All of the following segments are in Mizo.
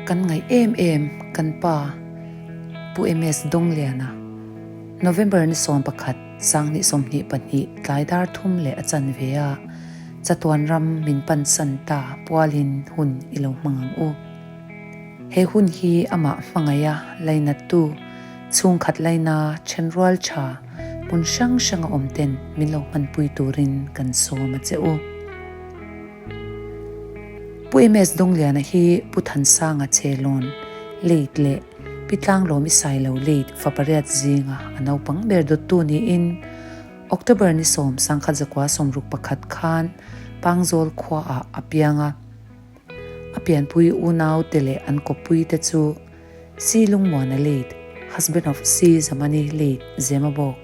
Kan ngaih em em kan pa Pu MS Dongliana November ni 11 2022 tlai dar thum leh a chanve a chatuan ram min pansan ta pualin hun i lo hmang ang u. He hun hi amah hmangaiha lainattu chhungkhat laina thenrual tha hmun hrang hranga awm ten min lo hmanpui turin kan sawm a che u. Pu MS Dongliana hi Pu Thansanga Chelawn late leh Pi Tlanglawmi Sailo late fa pariat zinga a naupang ber dawttu niin October ni 10 1961 khan Pangzawl khuaah a piang a. A pianpui unau te leh an kawppui te chu Si Lungmuana late, husband of Si Zamani late, Zemabawk,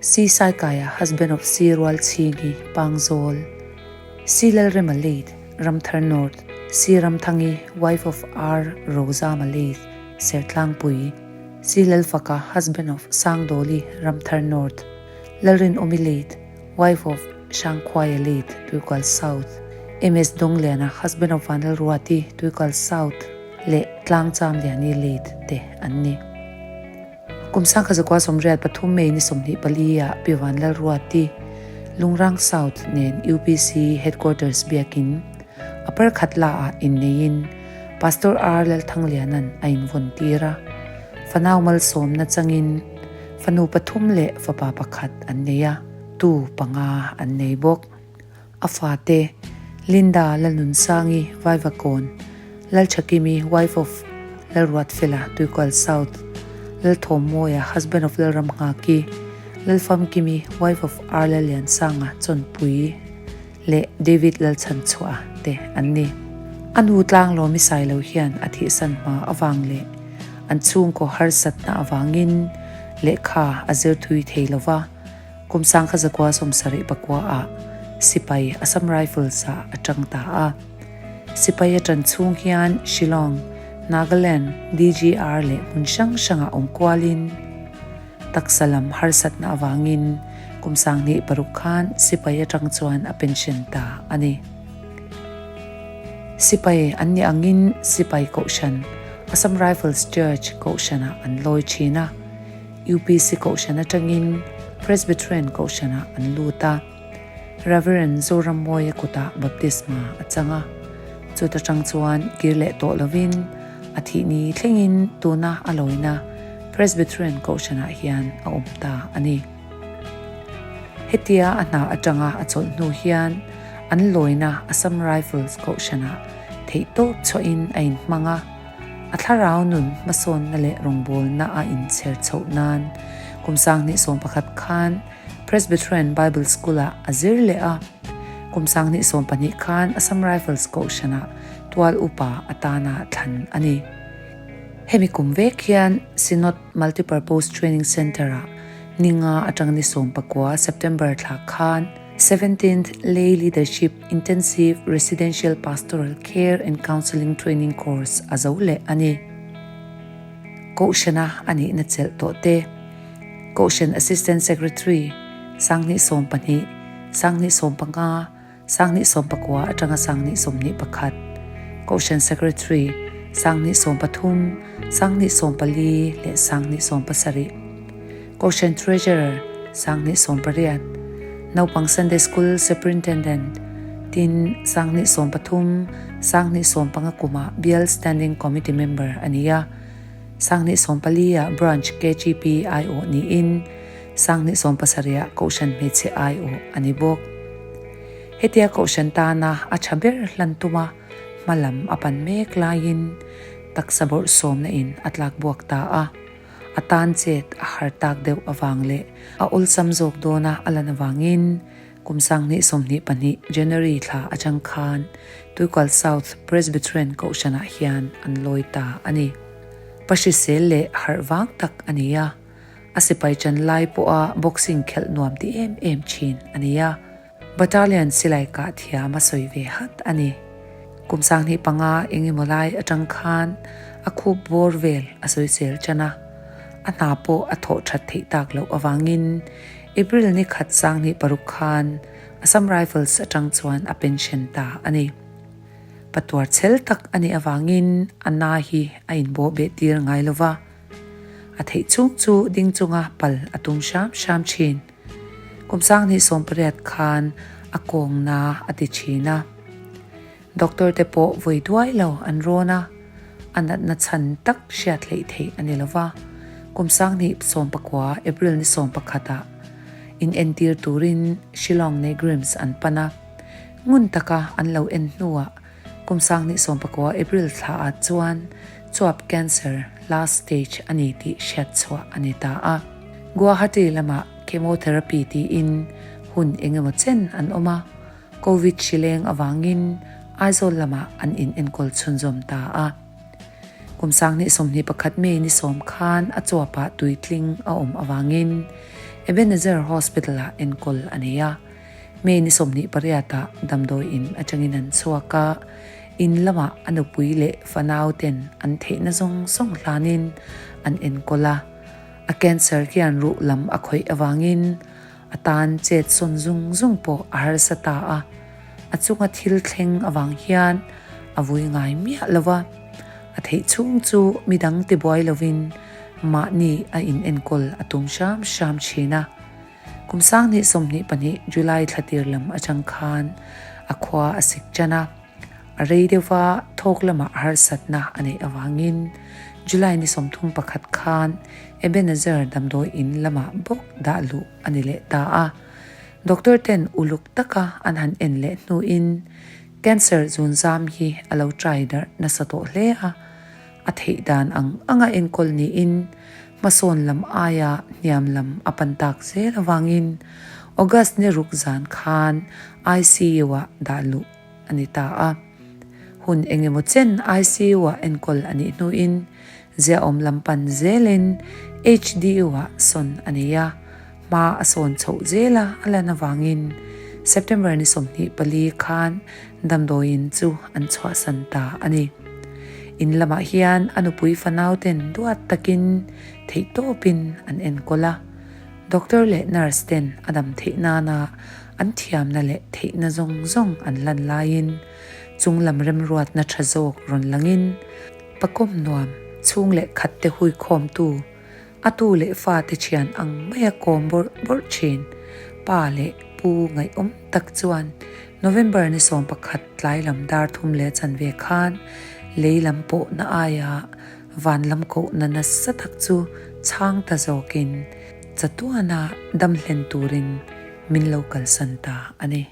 Si Saikaia, husband of Si Rualchhingi, Pangzawl, Si Lalrema late, Ramthar North, Si Ramthangi, wife of R Rozama late, Sertlangpui, Si Lalfaka, husband of Sangdawli, Ramthar North, Lalrinawmi late, wife of Hrangkhuaia late, Tuikual South, MS Dongliana, husband of Vanlalruati, Tuikual South, leh Tlangchamliani late te an ni. Kum 1983 May ni 24 ah Pi Vanlalruati, Lungrang South nen UPC Headquarters biakin Upper Khatla ah inneiin Pastor R Lalthangliana'n a invawn tir a. Fanau malsawmna changin fanu pathum leh fapa pakhat an nei a, tu panga an nei bawk. A fate, Linda Lalnunsangi, Vaivakawn, Lalthakimi, wife of Lalruatfela, Tuikual South, Lalthawmmawia, husband of Lalramnghaki, Lalfamkimi, wife of R Lalliansanga, Chawnpui leh David Lalchhanchhuah te an ni. A nu tlanglawmi Sailo hian a thihsan hma avang leh an chhungkaw harsatna avangin lehkha a zir thui thei lova, Kum 1979 ah sipai Assam Rifles ah a tang ta a. Sipai a tan chhung hian Shillong, Nagaland, DGR leh hmun hrang hrangah awm kualin taksa lam harsatna avangin kum 2006 khan sipai atang chuan a pension ta a ni. Sipai an nih angin Sipai Kohhran, Assam Rifles Church Kohhranah an lawi thin a. UPC Kohhran atangin Presbyterian Kohhranah an lut a, Reverend Zorammawia kutah baptisma a chang a. Chuta tang chuan kir leh tawh lovin a thih ni thlengin tuna a lawina Presbyterian Kohhranah hian a awm ta a ni. Hetia a hna atanga a chawlh hnu hian an lawina Assam Rifles Kohhranah theihtawp chhuahin a inhmang a. A thlarau nun hmasawnna leh rawngbawlna a inchher chhoh nan kum 2011 khan Presbyterian Bible School-ah a zir leh a. Kum 2012 khan Assam Rifles Kohhranah tual upa atana thlan a ni. Hemi kum vek hian Synod Multipurpose Training Centre-ah ninga atang ni 19 September thla khan 17th Lay Leadership Intensive Residential Pastoral Care and Counselling Training Course a zo leh a ni. Kohhrana a nihna chelh tawh te, Kohhran Assistant Secretary, 2012, 2015, 2019 atanga 2021, Kohhran Secretary, 2013, 2014 leh 2017, Kohhran Treasurer, 2018, Naupang Sunday School Superintendent, tin 2013, 2015 kumah Bial Standing Committee Member a ni a, 2014 ah Branch KGP aiawh niin 2017 ah Kohhran Hmeichhe aiawh a ni bawk. Hetia Kohhran tana a tha ber hlan tuma hmalam a pan mek laiin taksa bawrhsawmna in a tlak buak ta a. A tan chet a har tak deuh avang leh a awlsam zawk dawna a lan avangin kum 2022 January thla atang khan Tuikual South Presbyterian Kohhranah hian an lawi ta a ni. Pa hrisel leh harh vang tak a ni a, a sipai chan lai pawha boxing khelh nuam ti em em thin a ni a. Battalion silai kah thiam a sawi ve hat a ni. Kum 2005 eng emaw lai atang khan a khup bawr vel a sawi sel tan a. A hna pawh a thawh that theih tak loh avangin April ni khat 2006 khan Assam Rifles atang chuan a pension ta a ni. Patuar chhel tak a nih avangin a na hi a inbawh beh tir ngai lo va. A theih chhung chu ding chunga pal a tum hram hram thin. Kum sanghnih 18 khan a kawng na a ti thin a. Doctor te pawh vawi duai lo an rawn a, a natna chhan tak hriat hleih theih a ni lo va. Kum 2019 April ni 11 ah inentir turin Shillong Negrims an pan a. Ngun taka an lo en hnuah kum 2019 April thla ah chuan chuap cancer last stage a ni tih hriat chhuah a ni ta a. Guwahati lamah chemotherapy tiin hun engemaw chen an awm a. Covid hri leng avangin Aizawl lamah an in enkawl chhunzawm ta a. Kum 2021 May ni sawm khan a chuapah tuitling a awm avangin Ebenezer Hospital-ah enkawl a nei a. May ni 28 ah damdawi in atangin an chhuak a, in lamah a nupui leh fanau ten an theihna zawng zawng hlanin an enkawl a. A cancer hian ruh lam a khawih avangin A tan chet sawn zung zung pawh a harsa ta a, a chunga thil thleng avang hian a vui ngai miah lo va, a theih chhung chu midang tibuai lovin mahni a in enkawl a tum hram hram thin a. Kum 2022 July thla tir lam atang khan a khua a sik tan a. A rei deuhva thawk lamah harsatna a neih avangin July ni 31 khan Ebenezer damdawi in lamah bawk dah luh a ni leh ta a. Doctor ten uluk taka an han en leh hnuin cancer zunzam hi a lo trai darh nasa tawh hle a, a theih dan ang anga enkawl niin hmasawn lam aia hniam lam a pan tak zel avangin August ni ruk zan khan ICU-ah dah luh a ni ta a. Hun engemaw chen ICU-ah enkawl a nih hnuin ziahawm lam pan zelin HDU-ah sawn a nei a, hma a sawn chhoh zela a lan avangin September ni 24 khan damdawiin chu an chhuahsan ta a ni. In lamah hian a nupui fanau ten duat takin theihtawpin an enkawl a. Doctor leh nurse ten a dam theih nana an thiamna leh theihna zawng zawng an lan laiin chung lam remruatna tha zawk rawn langin pakawm nuam chhung leh khat te huikhawmtu a tu leh fa te thian ang maia kawm bawrh bawrh thin pa leh pu ngaihawm tak chuan November ni 11 tlai lam dar thum leh chanve khan lei lam pawhna aia Van lam kohna nasa tak chu chhang ta zawkin chatuana dam hlen turin min lo kalsan ta a ni.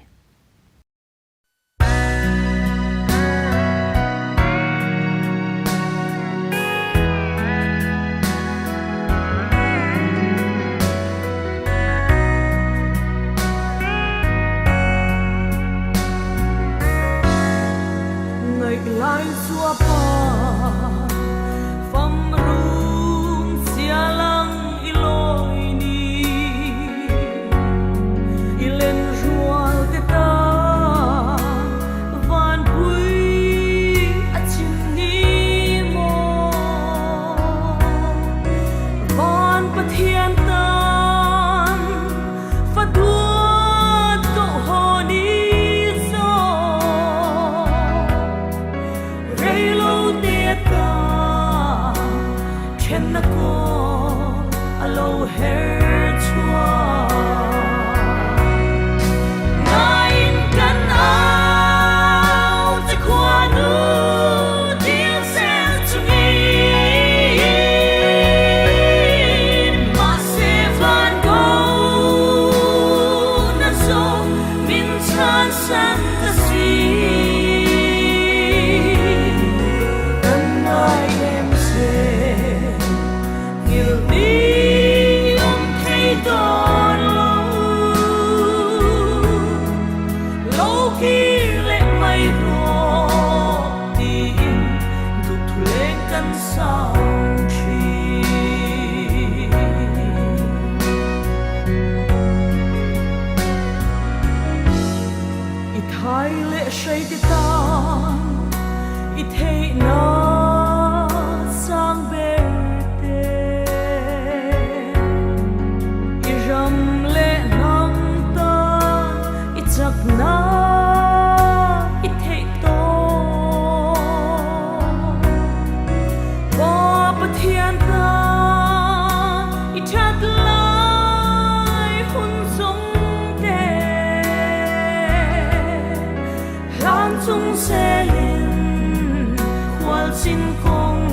Zinkawng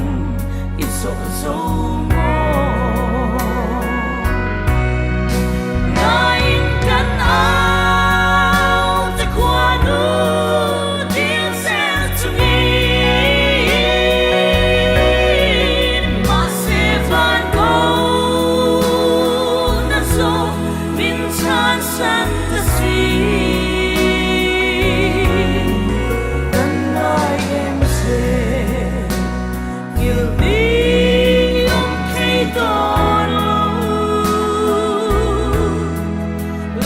i zawh zo maw? Ngaiin kan au te khuanu dil zel chungin mahse van ko na zawh min chhan san ta si. Kan ngai em che Ngilh ni awm thei dawn lo.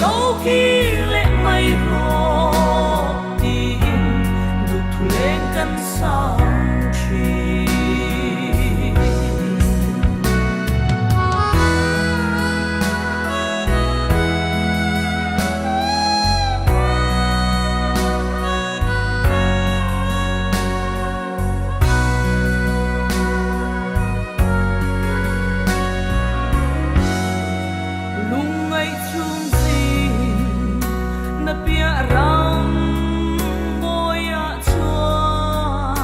Lo kir leh mai rawh tiin duhthu leng kan sang thin. Lungngaih chhung zing na piah ram mawiah chuan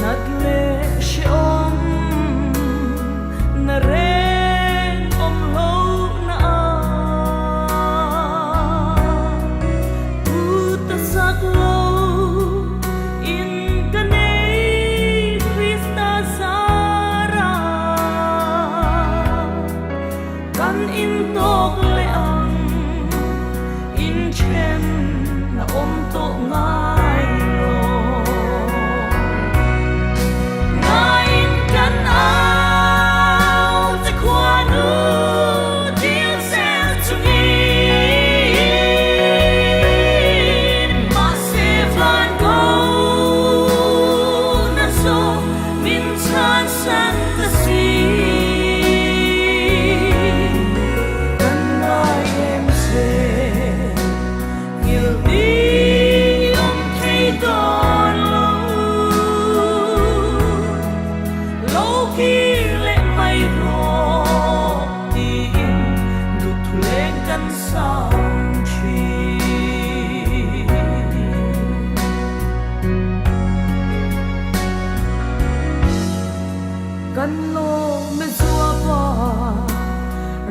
nat leh hrehawm na reng awm lo na a. Pu ta sak lo in ka nei Krista zara kan in tawk leh ang in then a awm tawh ngai lo. Ngaiin kan au che khuanu dil zel chungin mahse van ko na zawh min chhan san ta si. Kan ngai em che Nghilh ni awm thei dawn lo. Lo kir leh mai rawh tiin duhthu leng kan sang thin. Kan lawm e zuapa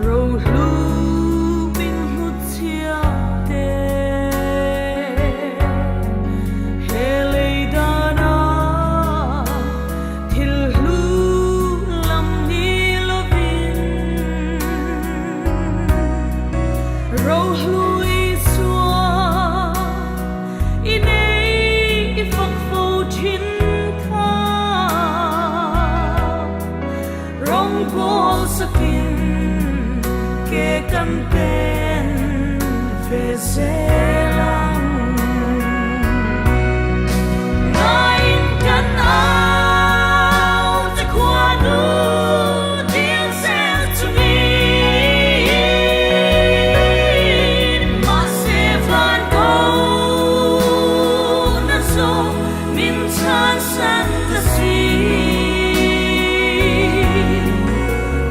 rohlu min hnutchhiah te. He lei dana thil hlu lam ni lovin rohlu Isua i nei i fak fo thin kha. Rawngbawl sakin ke kan pen ve zel ang. Ngaiin kan au che khuanu dil zel chungin mahse van ko na zawh min chhan san ta si.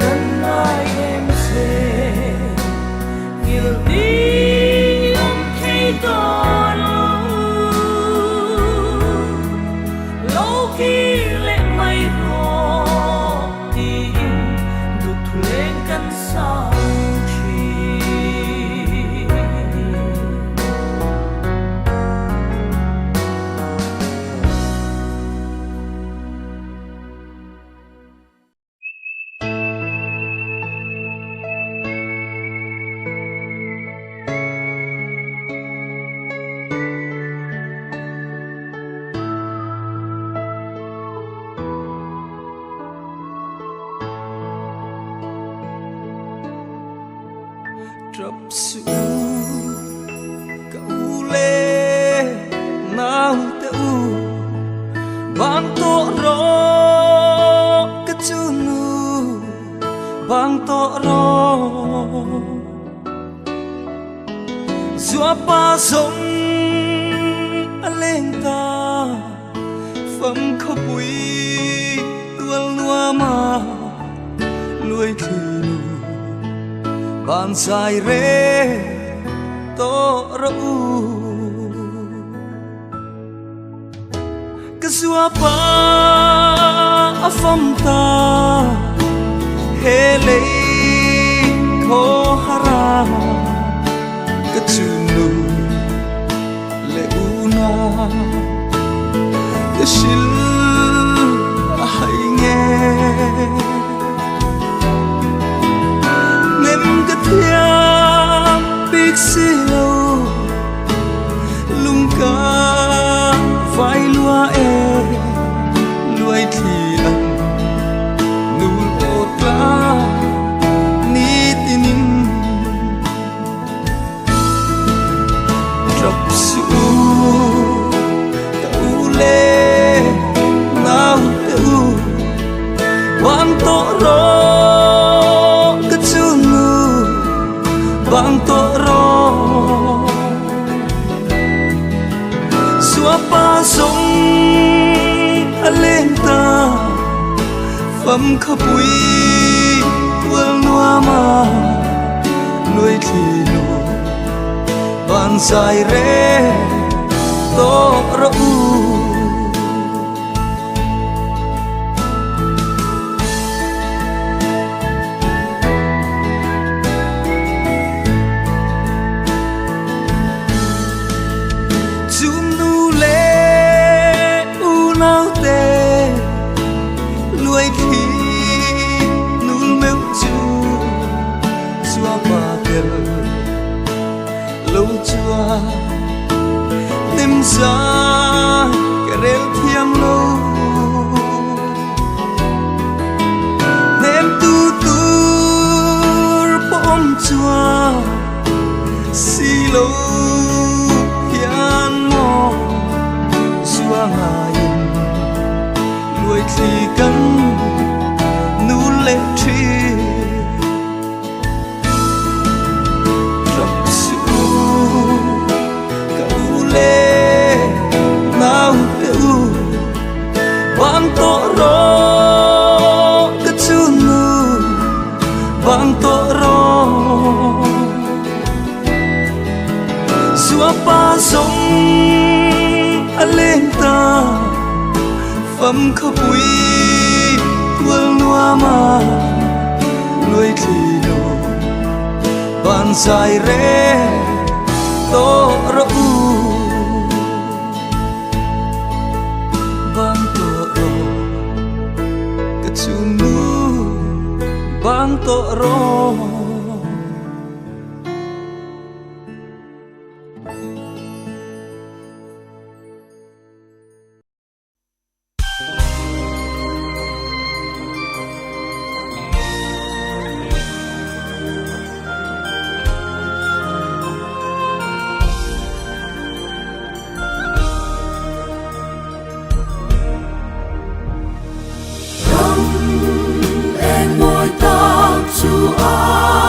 Kan ngai em che nghilh ni awm thei dawn lo. Lo kir leh mai rawh tiin duhthu leng kan sang thin. Trap suh u, ka u le nau te u, bang tawh rawh ka chu nu, bang tawh rawh. Zuapa zawng a leng ta, fam khawpui tual nuam a luai thli nu. Van zai reng tawh rawh u. Ka zuapa a fam ta he lei khaw hara ka chunu le una ka hril a hai nge nem ka thiam bik si lo lung ka vai lua e luai thli an nul aw tla ni tinin Trap suh u ka u le nau te u Bang tawh rawh ka chunu bang tawh rawh Zuapa zawng a leng ta fam khawpui tual nuam a nuai thli nu Van zai reng tawh rawh u. Chum nu le unau te luai thli nul meuh chu chua pa tel lo chua nem za ka rel thiam lo nem tu tur pawh awm chua si lo hian maw zua ngaiin luai thli kan nu leh thin. Trap suh u ka u le nau te u bang tawh rawh ka chunu bang tawh rawh Zuapa zawng a leng ta fam khawpui tual nuam a nuai thli lo van zai reng tawh rawh u Bang tawh rawh ka chunu bang tawh rawh. Ram eng mawi tak chu a.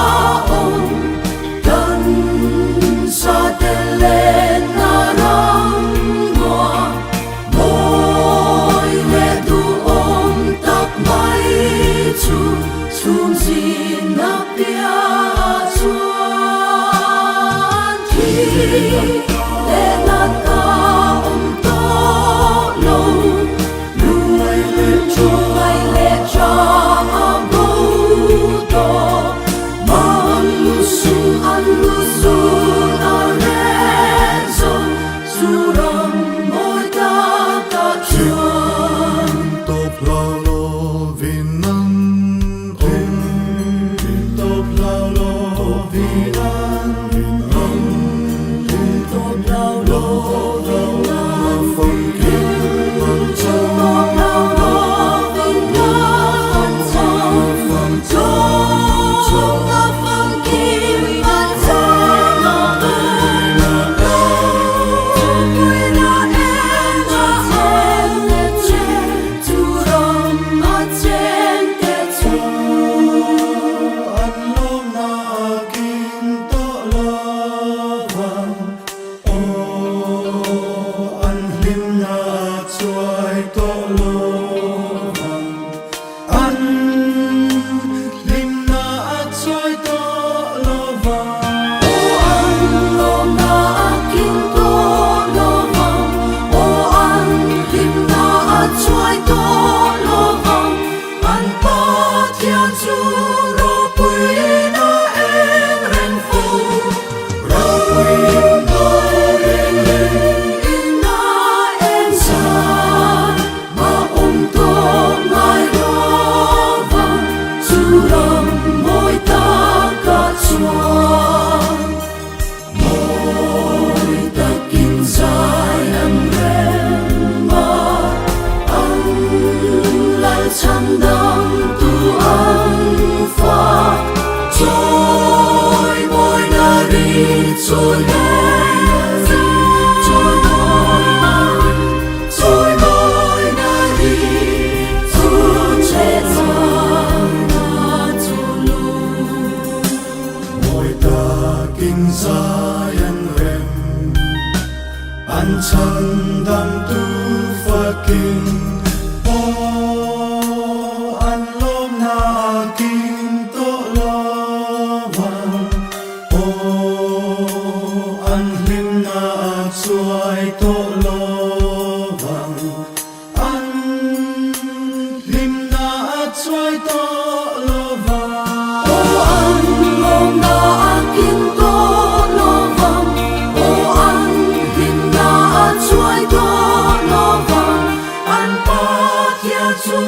chu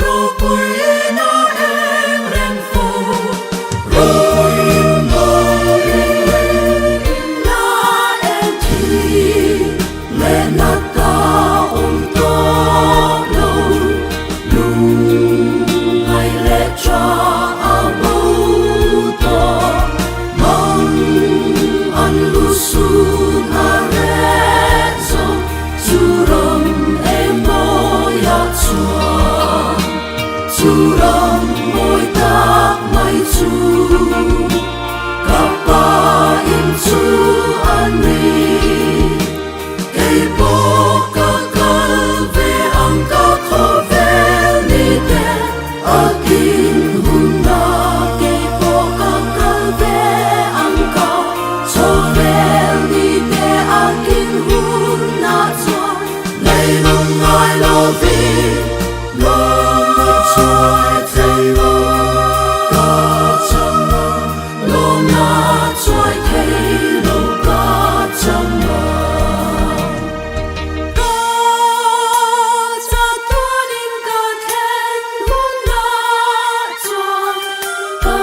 ropuiin a eng reng fo, ropuiin a eng reng. La eng thi leh nat a awm tawh lo, lungngaih leh tha a bo tawh, mang an lu sun a reh zo. Chu ram eng mawiah chuan, chu ram mawi tak mai chu ka pa in chu a ni. Kei pawh ka kal ve ang ka khawvel ni te a kin hunna. Kei pawh ka kal ve ang ka chawvel ni te a kin hunna chuan. Leilung ngai lovin lawmna chuai thei lo ka chang a, lawmna chuai thei lo ka chang a. Ka chatuanin ka thlen hunah chuan, ka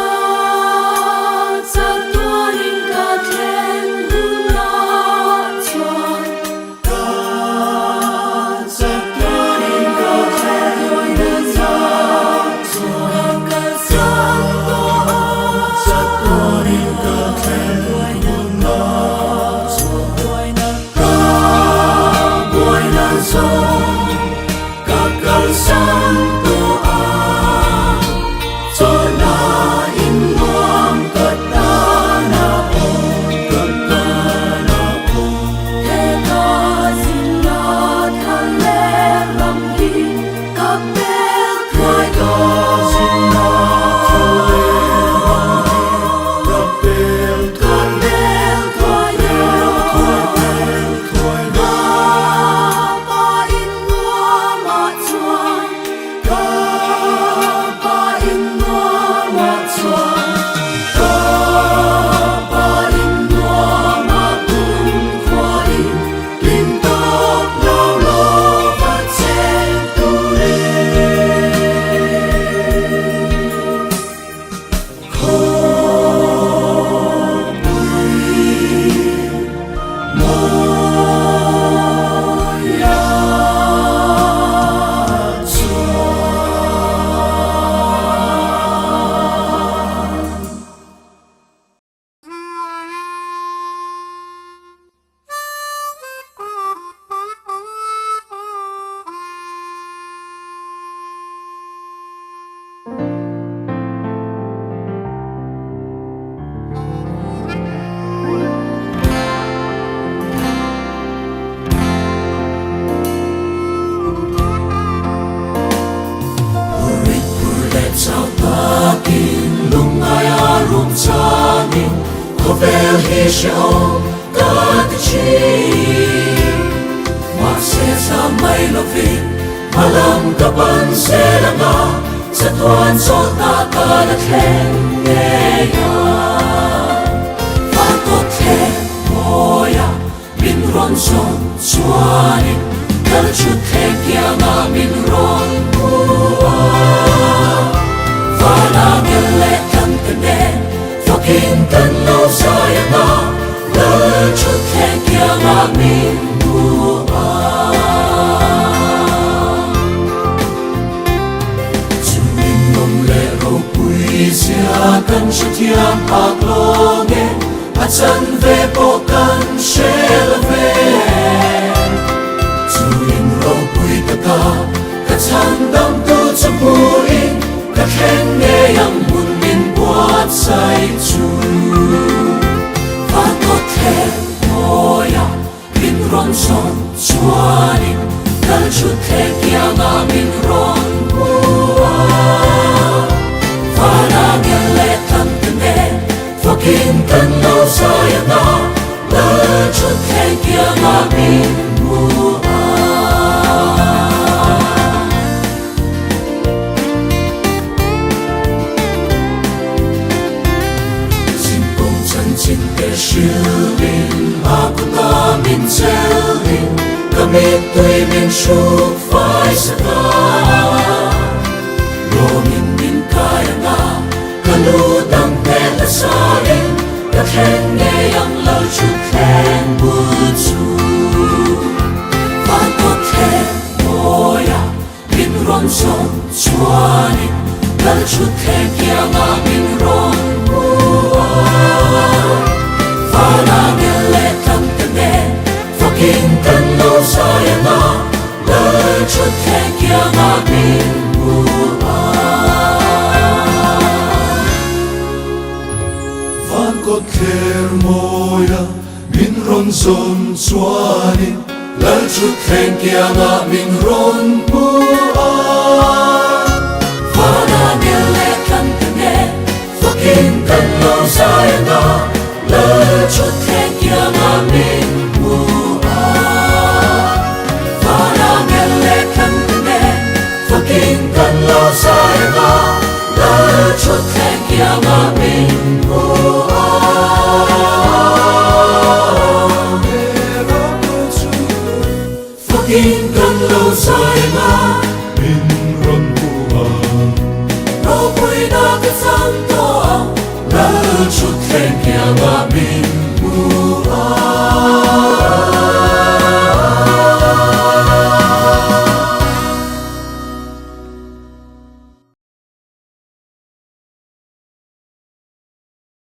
chatuanin ka thlen hunah chuan. Ka chatuanin ka thlen hunah chuan, ka kalsan tawh a. Chatuanin ka thlen hunah chuan, ka buaina zawng ka kalsan tawh a. Chawlhna in nuam ka tan a awm, ka tan a awm. He ka zinna thal leh ram hi ka pel thuai dawn. Zinna thal leh ram hi ka pel thuai thuai pel thuai dawn. Ka pa in nuamah chuan Ka pa in nuamah chuan Ka pa in nuamah kumkhuain hlim tawp lo lova cheng turin. Khawvel hi hrehawm ka ti thin. Mahse zam mai lovin hmalam ka ban zel anga chatuan chawlhna ka la thleng ngei a. Farkawt thleng mawia min rawn zawn chuanin kal chhut thleng kianga min rawn hmu a. Vana ngel leh tlangte nen fakin kan lo zai anga Lal chhut thleng kianga min hmu a. Chu min nawm leh ropui zia kan hrethiam phak lawng e, a chan ve pawh kan hre lo ve. Chu in ropui taka ka chhan damtu chu hmuhin ka thleng ngei ang hmun min buatsaih chu. Van kawt thleng mawia min rawn zawn chuanin kal chhut thleng kianga min rawn hmu a. Vana ngel leh tlang te nen fakin kan lo zai anga lal chhut thleng kianga min hmu a. Zinkawng chanchin te hrilhin a kuta min chelhin ka mittui min hruk fai sak a. rawn zawn chuanin Lal thutthleng kiangah min rawn hmu a. Vana ngel leh tlangte nen fakin kan lo zai ang a, Lal thutthleng kiangah min hmu a. Van kawt thler mawia min rawn zawn chuanin Lal thutthleng kiangah min rawn hmu a. Vana ngel leh tlangte nen fakin kan lo zai ang a, Lal thutthleng kiangah min hmu a. Vana ngel leh tlangte nen fakin kan lo zai ang a, Lal thutthleng kiangah min hmu a. Fakin kan lo zai ang a, Min rawn hmu a. Ropuina ka chang tawh ang, Lal thutthleng kiangah min hmu a.